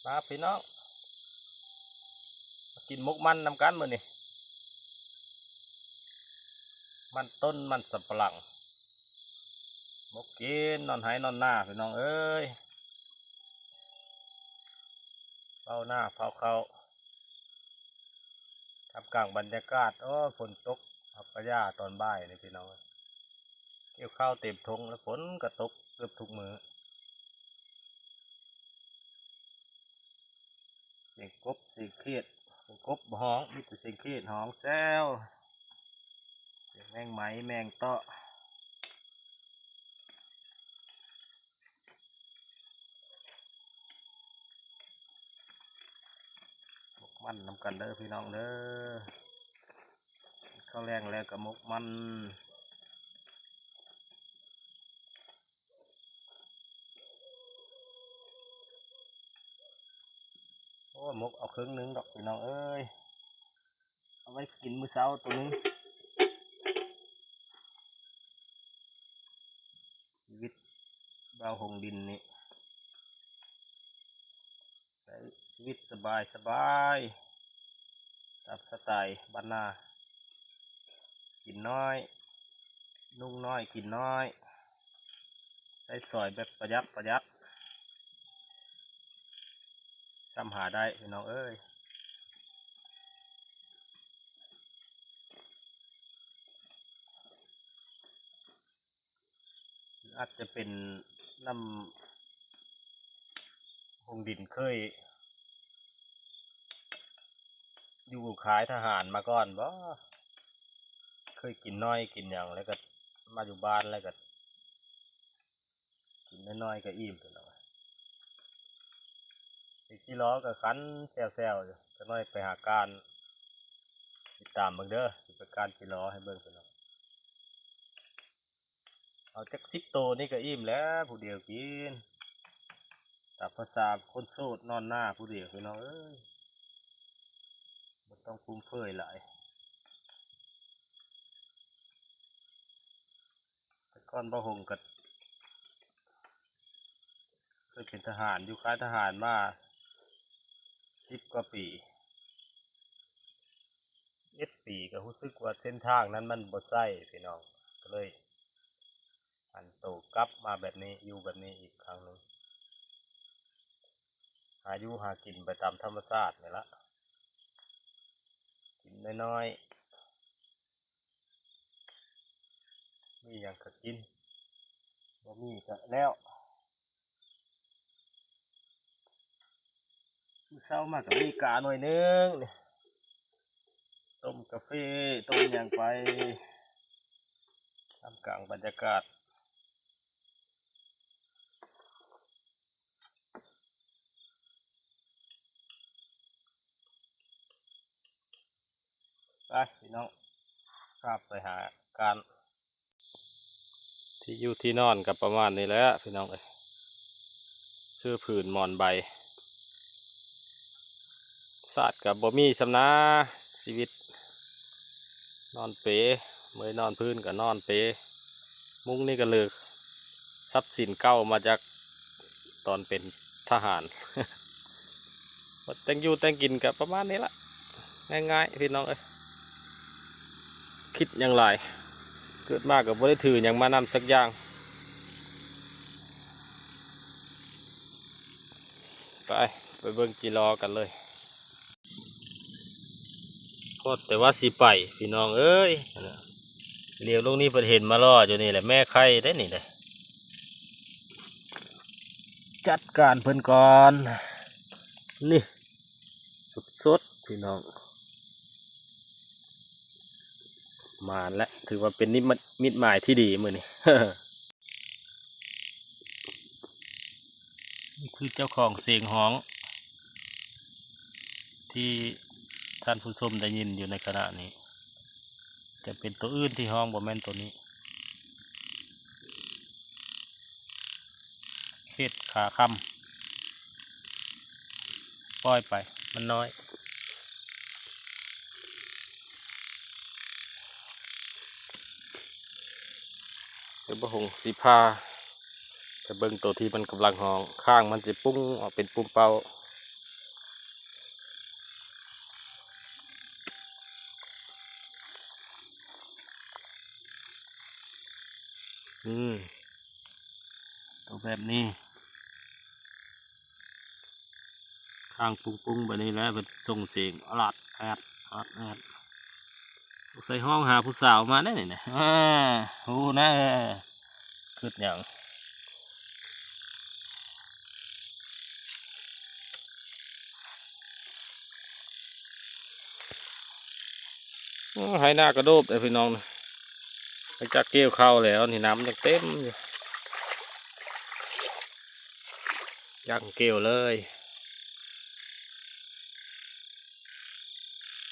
ມາພີ່ນ້ອງ ມາກິນໝົກມັນນຳກັນມື້ນີ້ ມັນຕົ້ນມັນສຳປະຫຼັງ ໝົກກິນນອນໄຮ່ນອນນາພີ່ນ້ອງເອີຍ ເຜົານາເຜົາເຂົ້າ ທ່າມກາງບັນຍາກາດ ໂອ້ ຝົນຕົກອັບປະຍາຕອນບ່າຍນີ້ພີ່ນ້ອງ ກ່ຽວເຂົ້າເຕັມທົ່ງແລ້ວ ຝົນກໍຕົກເກືອບທຸກມື້. ສຽງກົບ ສຽງຂຽດ ສຽງກົບບໍ່ຮ້ອງ ມີແຕ່ສຽງຂຽດຮ້ອງແຊວ ສຽງແມງໄມ້ແມງເຕາະ ໝົກມັນນຳກັນເດີພີ່ນ້ອງເດີ ເຂົ້າແລງແລ້ວກໍໝົກມັນ. ໂອ້ ໝົກເອົາເຄິ່ງໜຶ່ງດອກພີ່ນ້ອງເອີຍ ເອົາໄວ້ກິນມື້ເຊົ້າໂຕໜຶ່ງ. ຊີວິດບ່າວຫົງດິນນີ້ ໃຊ້ຊີວິດສະບາຍສະບາຍ ຕາມສະໄຕບ້ານນາ ກິນນ້ອຍ ນຸ່ງນ້ອຍ ກິນນ້ອຍ ໃຊ້ສອຍແບບປະຢັດປະຢັດ ຊ່ຳຫາໄດ້ພີ່ນ້ອງເອີຍ. ອາດຈະເປັນນຳຫົງດິນເຄີຍຢູ່ຂາຍທະຫານມາກ່ອນບໍ ເຄີຍກິນນ້ອຍກິນຫຍັງ ແລ້ວກໍມາຢູ່ບ້ານແລ້ວກໍກິນນ້ອຍໆກໍອີ່ມ ພີ່ນ້ອງ. ຊິລໍກໍຄັນແຊວໆຢູ່ ຈັກໜ້ອຍໄປຫາການ ຕິດຕາມເບິ່ງເດີ ຊິໄປການຊິລໍໃຫ້ເບິ່ງພີ່ນ້ອງ ເອົາຈັກສິບໂຕນີ້ກໍອີ່ມແລ້ວ ຜູ້ດຽວກິນ ຕາມພາສາຄົນໂສດນອນນາຜູ້ດຽວພີ່ນ້ອງເອີຍ ບໍ່ຕ້ອງຟຸມເຟືອຍຫຼາຍ. ແຕ່ກ່ອນບ່າວຫົງກໍເຄີຍເປັນທະຫານຢູ່ຄ້າຍທະຫານມາສິບກວ່າປີ ເອັດປີ ກໍຮູ້ສຶກວ່າເສັ້ນທາງນັ້ນມັນບໍ່ໃຊ້ພີ່ນ້ອງ ກໍເລີຍຫັນໂຕກັບມາແບບນີ້ ຢູ່ແບບນີ້ອີກຄັ້ງໜຶ່ງ ຫາຢູ່ຫາກິນໄປຕາມທຳມະຊາດນີ້ລະ ກິນນ້ອຍໆ ມີຫຍັງກໍກິນ ບໍ່ມີກໍແລ້ວ. ມື້ເຊົ້າມາກໍມີກາໜ້ອຍໜຶ່ງນີ້ ຕົ້ມກາເຟ ຕົ້ມຫຍັງໄປ ທ່າມກາງບັນຍາກາດ. ໄປພີ່ນ້ອງ ພາໄປຫາການ ທີ່ຢູ່ທີ່ນອນກໍປະມານນີ້ແຫຼະພີ່ນ້ອງເອີຍ ເສື້ອຜືນໝອນໃບ ສາດກໍບໍ່ມີສ່ຳນາ ຊີວິດນອນເປ ເມື່ອຍນອນພື້ນກໍນອນເປ ມຸ້ງນີ້ກໍເລີກ ຊັບສິນເກົ່າມາຈາກຕອນເປັນທະຫານ ແຕ່ງຢູ່ແຕ່ງກິນກໍປະມານນີ້ລະ ງ່າຍໆ ພີ່ນ້ອງເອີຍ ຄິດຫຍັງຫຼາຍ ເກີດມາກໍບໍ່ໄດ້ຖືຫຍັງມານຳສັກຢ່າງ. ໄປ ໄປເບິ່ງຈີລໍກັນເລີຍ. ພໍແຕ່ວ່າຊິໄປພີ່ນ້ອງເອີຍ ຫຼຽວລົງນີ້ເພິ່ນເຫັນມາລໍຢູ່ນີ້ແຫຼະ ແມ່ໄຂ່ເດ້ນີ້ເດ້ ຈັດການເພິ່ນກ່ອນ ນີ້ ສົດໆ ພີ່ນ້ອງ ໝານແຫຼະ ຖືວ່າເປັນນິມິດ ມິດໝາຍທີ່ດີມື້ນີ້. ນີ້ຄືເຈົ້າຂອງສຽງຮ້ອງ ທີ່ທ່ານຜູ້ຊົມໄດ້ຍິນຢູ່ໃນຂະນະນີ້ ຈະເປັນໂຕອື່ນທີ່ຮ້ອງ ບໍ່ແມ່ນໂຕນີ້ ເຂດຂາຄຳ ປ່ອຍໄປ ມັນນ້ອຍ. ດຽວບ່າວຫົງຊິພາໄປເບິ່ງໂຕທີ່ມັນກຳລັງຮ້ອງ ຂ້າງມັນຊິປຸ້ງອອກເປັນປຸ່ມເປົ້າ ເອີ ໂຕແບບນີ້ ຄ້າງປຸ້ງໆ ແບບນີ້ແຫຼະ ເພິ່ນສົ່ງສຽງອາດແອດ ອາດແອດ ສົງໄສຮ້ອງຫາຜູ້ສາວມາແນ່ນີ້ນະ ເອີ ຮູ້ນະ ເອີ ຄິດຫຍັງ? ໂອ້ ໄຮ່ນາກະໂດບເດ້ພີ່ນ້ອງ ຫຼັງຈາກກ່ຽວເຂົ້າແລ້ວນີ້ ນ້ຳຍັງເຕັມຢູ່ ຍັງກ່ຽວເລີຍ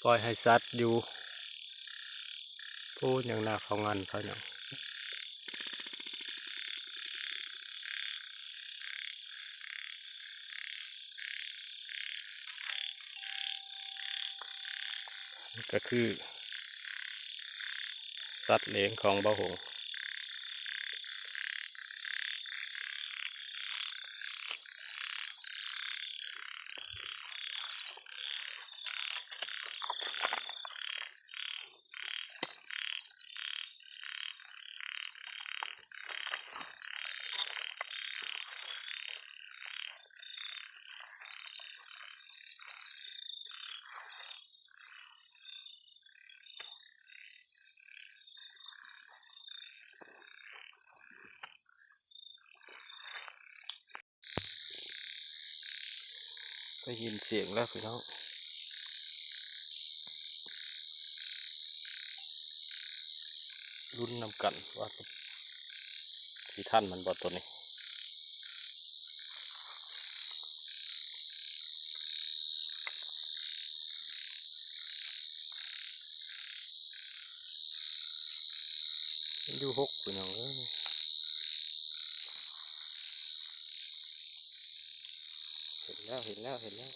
ປ່ອຍໃຫ້ສັດຢູ່ ໂອ້ ຍັງໜ້າເຂົ້າງານເຂົາເນາະ. ນີ້ກໍຄືສັດລ້ຽງຂອງບ່າວຫົງ. ໄດ້ຍິນສຽງແລ້ວພີ່ນ້ອງ ລຸ້ນນຳກັນວ່າຊິທັນມັນບໍ່ໂຕນີ້. ມັນຢູ່ຫົກພີ່ນ້ອງເອີຍ ເຫັນແລ້ວ ເຫັນແລ້ວ ເຫັນແລ້ວ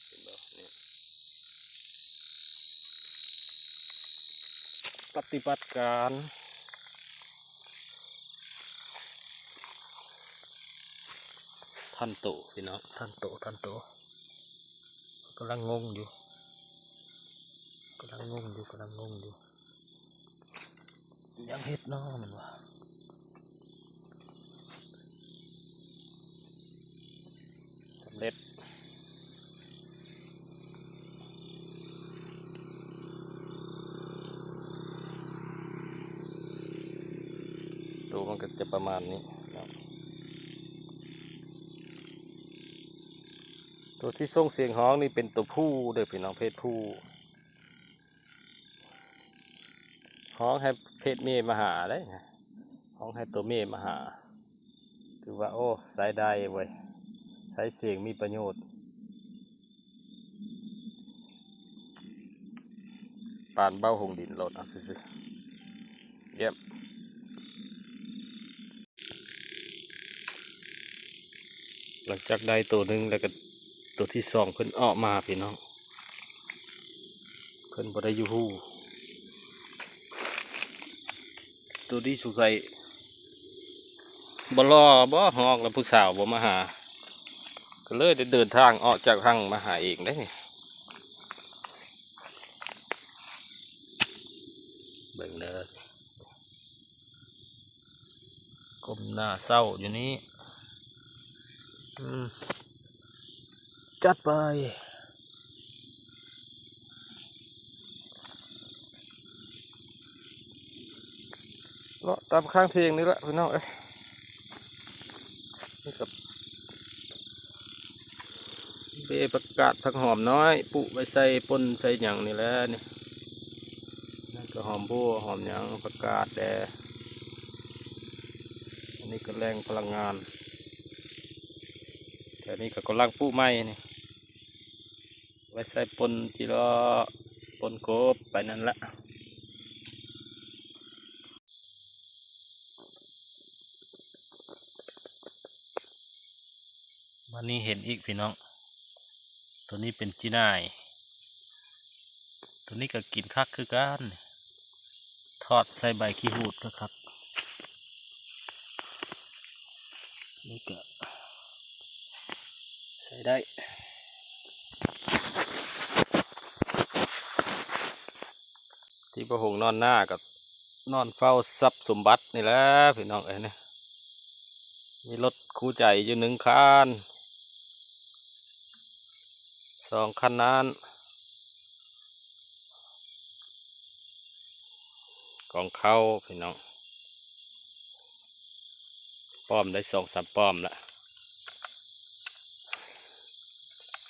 ເຫັນບໍ່ນີ້ ປະຕິບັດການ ທັນໂຕພີ່ນ້ອງ ທັນໂຕ ທັນໂຕ ກຳລັງງົງຢູ່ ກຳລັງງົງຢູ່ ກຳລັງງົງຢູ່ ຍັງເຮັດເນາະ ແມ່ນບໍ່? ສຳເລັດ ໂຕມັນກໍຈະປະມານນີ້ເນາະ ໂຕທີ່ສົ່ງສຽງຮ້ອງນີ້ເປັນໂຕຜູ້ເດີພີ່ນ້ອງ ເພດຜູ້ ຮ້ອງໃຫ້ເພດເມມາຫາເດ້ ຮ້ອງໃຫ້ໂຕເມມາຫາ ຖືວ່າ ໂອ້ ໃຊ້ໄດ້ເວີຍ ໃຊ້ສຽງມີປະໂຫຍດ ປານເບົາຫົງດິນໂລດ ເອົາຊື່ໆ ຢ້ຽມ. ຫຼັງຈາກໄດ້ໂຕໜຶ່ງແລ້ວກໍໂຕທີສອງເພິ່ນອອກມາພີ່ນ້ອງ ເພິ່ນບໍ່ໄດ້ຢູ່ຮູ້ ໂຕນີ້ສົງໄສບໍ່ຫຼໍ່ບໍ່ ຮ້ອງແລ້ວຜູ້ສາວບໍ່ມາຫາ ກໍເລີຍໄດ້ເດີນທາງອອກຈາກຮັງມາຫາເອງເດ້ນີ້ ເບິ່ງເດີ. ກົ້ມໜ້າເສົ້າຢູ່ນີ້ ອືມ ຈັດໄປ ເລາະຕາມຂ້າງທຽງນີ້ລະພີ່ນ້ອງເອີຍ ນີ້ກໍ ເບ້ຜັກກາດຜັກຫອມນ້ອຍ ປຸໄວ້ໃສ່ປົ່ນໃສ່ຫຍັງນີ້ແຫຼະນີ້ ນັ້ນກໍຫອມບົ່ວຫອມຫຍັງ ຜັກກາດແດ່ ອັນນີ້ກໍແຫຼ່ງພະລັງງານ ແຖວນີ້ກໍກຳລັງປຸໃໝ່ນີ້ ໄວ້ໃສ່ປົ່ນຈີ່ເລາະ ປົ່ນກົບໄປນັ້ນລະ. ບາດນີ້ເຫັນອີກພີ່ນ້ອງ ໂຕນີ້ເປັນຈີ່ໜ່າຍ ໂຕນີ້ກໍກິນຄັກຄືກັນ ທອດໃສ່ໃບຂີ້ຫູດຄັກໆ ນີ້ກໍໃຊ້ໄດ້. ບໍ່ຫົງນອນນາກໍນອນເຝົ້າຊັບສົມບັດນີ້ແຫຼະພີ່ນ້ອງເອີຍ. ນີ້ ມີລົດຄູ່ໃຈຢູ່ໜຶ່ງຄັນ ສອງຄັນນັ້ນ ກອງເຂົ້າພີ່ນ້ອງ ປ້ອມໄດ້ສອງສາມປ້ອມລະ.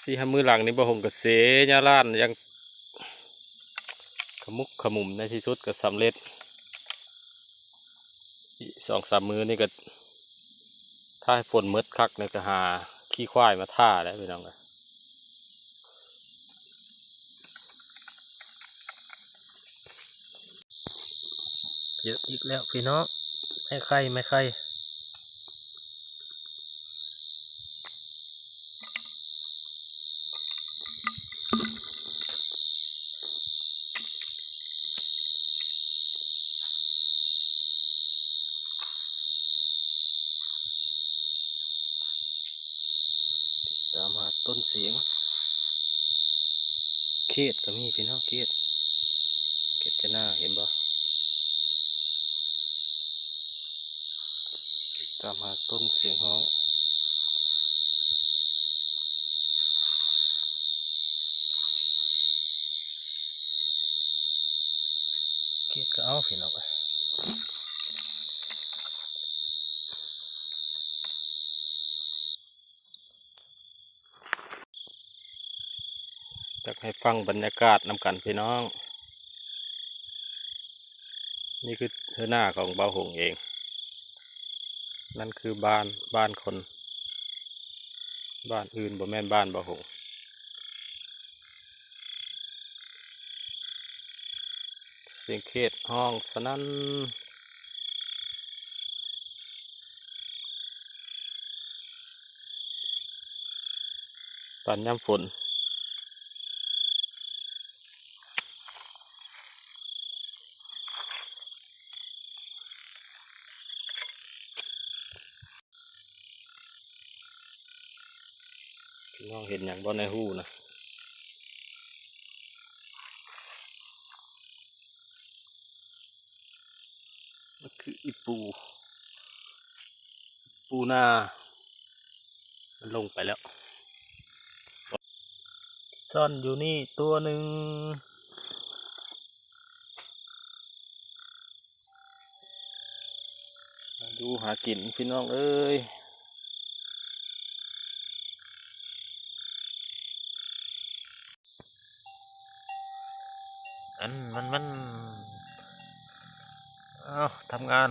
ສີ່ຫ້າມື້ຫຼັງນີ້ ບໍ່ຫົງກະເສຍຍາລ້ານຢ່າງຂະໝຸກຂະໝຸມ ໃນທີ່ສຸດກໍສຳເລັດ. ອີກສອງສາມມື້ນີ້ກໍ ຖ້າໃຫ້ຝົນໝົດຄັກນີ້ ກໍຫາຂີ້ຄວາຍມາຖ້າແລ້ວພີ່ນ້ອງເອີຍ. ເຈີອີກແລ້ວພີ່ນ້ອງ ແມ່ໄຂ່ ແມ່ໄຂ່ ຕາມຫາຕົ້ນສຽງ ເຂດກໍມີພີ່ນ້ອງ ເຂດ ເຂດຈະໜ້າ ເຫັນບໍ່? ຕາມຫາຕົ້ນສຽງຮ້ອງ ເຂດກໍເອົາພີ່ນ້ອງເອີຍ. ຢາກໃຫ້ຟັງບັນຍາກາດນຳກັນພີ່ນ້ອງ. ນີ້ຄືໄຮ່ນາຂອງບ່າວຫົງເອງ. ນັ້ນຄືບ້ານ, ບ້ານຄົນ, ບ້ານອື່ນບໍ່ແມ່ນບ້ານບ່າວຫົງ. ສຽງເຂດຮ້ອງສະນັ້ນ ຕອນຍາມຝົນ. ພີ່ນ້ອງເຫັນຫຍັງບໍ່ໃນຮູນະ? ມັນຄືອີ່ປູ, ປູນາ ມັນລົງໄປແລ້ວ. ຊ່ອນຢູ່ນີ້ຕົວໜຶ່ງ. ຫາຢູ່ຫາກິນພີ່ນ້ອງເອີຍ. ອັນມັນ ມັນ ເອົ້າ ທຳງານ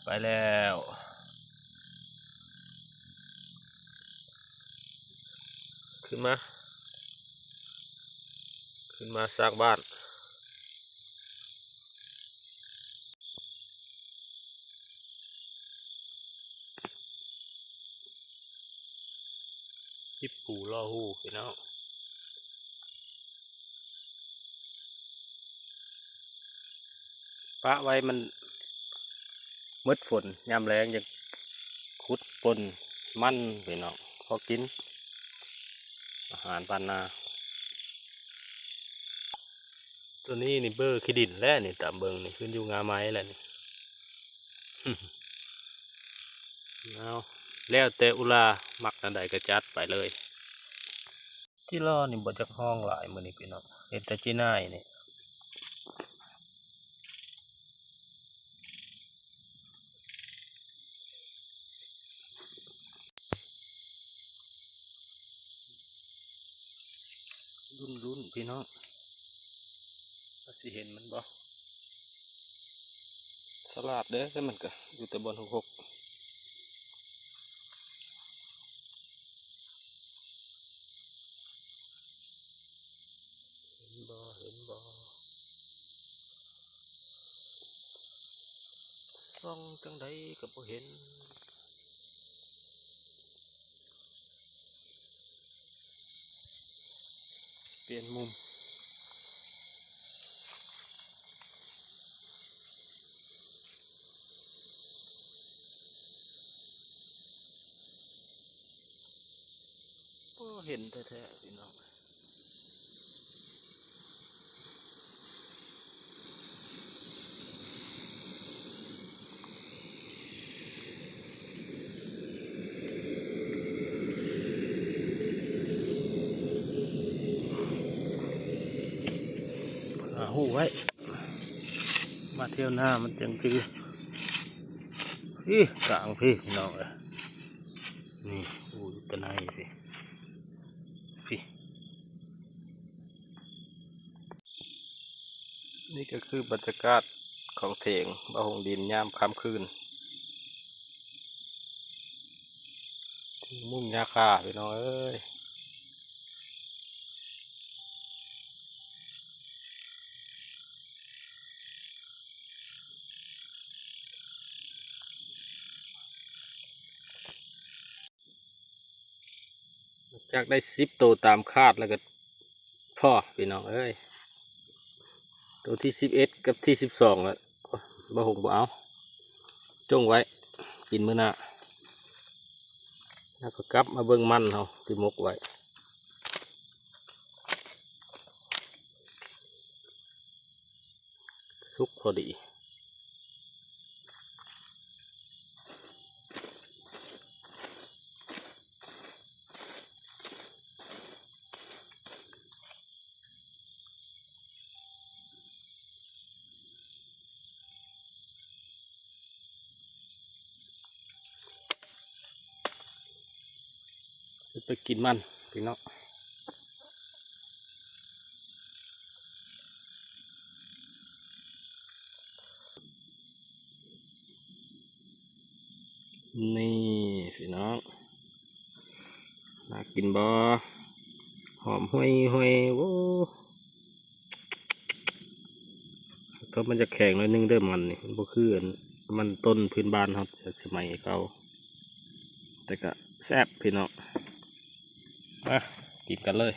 ໄປແລ້ວ. ຂຶ້ນມາ ຂຶ້ນມາສ້າງບ້ານ. ອີ່ປູລໍຮູພີ່ນ້ອງ. ປະໄວ້ມັນໝົດຝົນ ຍາມແລ້ງຈັ່ງຂຸດປົ່ນມັນພີ່ນ້ອງ ພໍກິນອາຫານບ້ານນາ. ຕົວນີ້ນີ້ເບີຂີ້ດິນແຫຼະນີ້ ຕາມເບິ່ງນີ້ ຂຶ້ນຢູ່ງ່າໄມ້ແຫຼະນີ້. ເອົາ ແລ້ວແຕ່ອຸລາ ມັກແນວໃດກໍຈັດໄປເລີຍ. ຈີລໍນີ້ບໍ່ຈັກຮ້ອງຫຼາຍມື້ນີ້ພີ່ນ້ອງ ເຫັນແຕ່ຈີນາຍນີ້. ລຸ້ນໆ ພີ່ນ້ອງ ວ່າຊິເຫັນມັນບໍ່? ສະຫຼາດເດ້ ແຕ່ມັນກະຢູ່ແຕ່ບ່ອນຫົກໆ. ເຫັນບໍ່ ເຫັນບໍ່? ສ່ອງຈັ່ງໃດກໍບໍ່ເຫັນ. ປ່ຽນມຸມ. ບໍ່ເຫັນແທ້ໆ ພີ່ນ້ອງ. ไว้ มาเที่ยวหน้ามันจังคือ อีกลางพี่น้องเอ้ย นี่ โอ้ย อยู่แต่ในพี่ พี่ นี่ก็คือบรรยากาศของเถียงบ่าวหงดินยามค่ำคืน มุงหญ้าคาพี่น้องเอ้ย จากได้สิบโตตามคาดแล้วก็พอพี่น้องเอ้ย โตที่สิบเอ็ดกับที่สิบสองแล้ว บ่หงบ่เอา จงไว้ กินมื้อหน้า แล้วก็กลับมาเบิ่งมันเฮาที่หมกไว้ สุกพอดี ไปกินมันพี่น้อง นี่พี่น้อง น่ากินบ่ หอมห่วยๆ โอ้ ก็มันจะแข็งหน่อยนึงเด้อ มันนี่ มันบ่คืออัน มันต้นพื้นบ้านเฮาสมัยเก่า แต่ก็แซ่บพี่น้อง มากินกันเลย